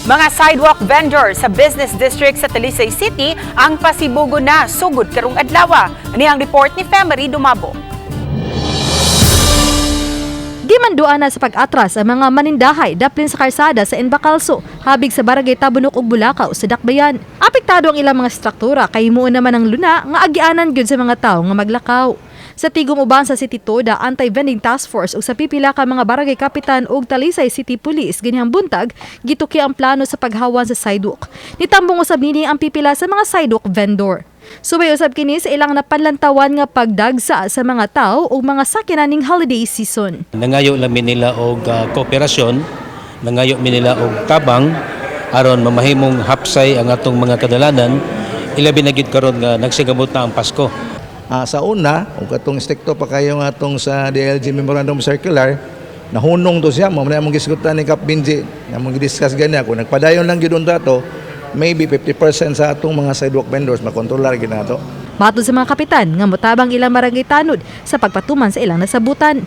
Mga sidewalk vendors sa business district sa Talisay City ang pasibugo na sugod karong adlaw. Ani ang report ni Femery Dumabo. Gimanduan na sa pag-atras ang mga manindahay daplin sa karsada sa Enbacalso, habig sa Barangay Tabunok ug Bulacau sa Dakbayan. Apektado ang ilang mga struktura kay himuon naman ang luna nga agianan gyud sa mga tawo nga maglakaw. Sa tigom uban sa City Toda Anti-Vending Task Force ug sa pipila ka mga barangay kapitan ug Talisay City Police ganihang buntag, gituki ang plano sa paghawan sa sidewalk. Nitambong usab nini ang pipila sa mga sidewalk vendor. Subay usab kini sa ilang napanlantawan nga pagdagsa sa mga tao ug mga sakyanan ning holiday season. Nangayo lang mi nila og kooperasyon, nangayo mi nila og tabang aron mamahimong hapsay ang atong mga kadalanan, ilabi na gyud karon nga nagsigamot na ang Pasko. Sa una, ug katong strikto pa kayo nga atong sa DILG Memorandum Circular, nahunong to siya, mao man among gisgutan ni Kap Benji, among gidiscuss gani kung nagpadayon lang gyud unta to, maybe 50% sa atong mga sidewalk vendors makontrolar gyud nato. Matod sa mga kapitan nga motabang ilang barangay tanod sa pagpatuman sa ilang nasabutan.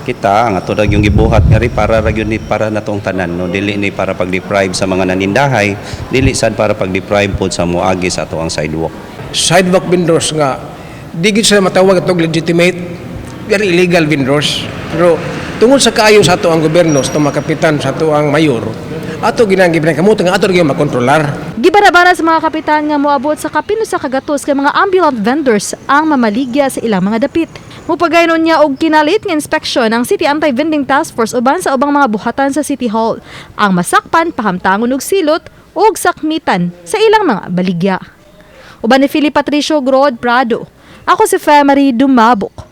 Kita ang ato ra yung gibuhat nga ri para ra gyud ni para natong tanan, no? Dili ni para pag-deprive sa mga nanindahay, dili sad para pag-deprive pod sa moagi sa ato ang sidewalk. Sidewalk vendors nga di gid sila matawag atong legitimate, very illegal vendors, pero tungod sa kaayo sa ato ang gobyerno, sa atong mga kapitan, sa ato ang mayor, ato ginang ginakamutan nga ato gyud makontrolar. Gibarabara sa mga kapitan nga moabot sa kapin usa ka gatos ka mga ambulant vendors ang mamaligya sa ilang mga dapit. Mupagayon niya og kinalit nga inspeksyon ang City Anti-Vending Task Force uban sa ubang mga buhatan sa City Hall. Ang masakpan pahamtangon og silot ug sakmitan sa ilang mga baligya. Uban ni Philip Patricio Grod Prado. Ako si Femery Dumabok.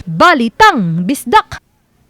Balitang Bisdak.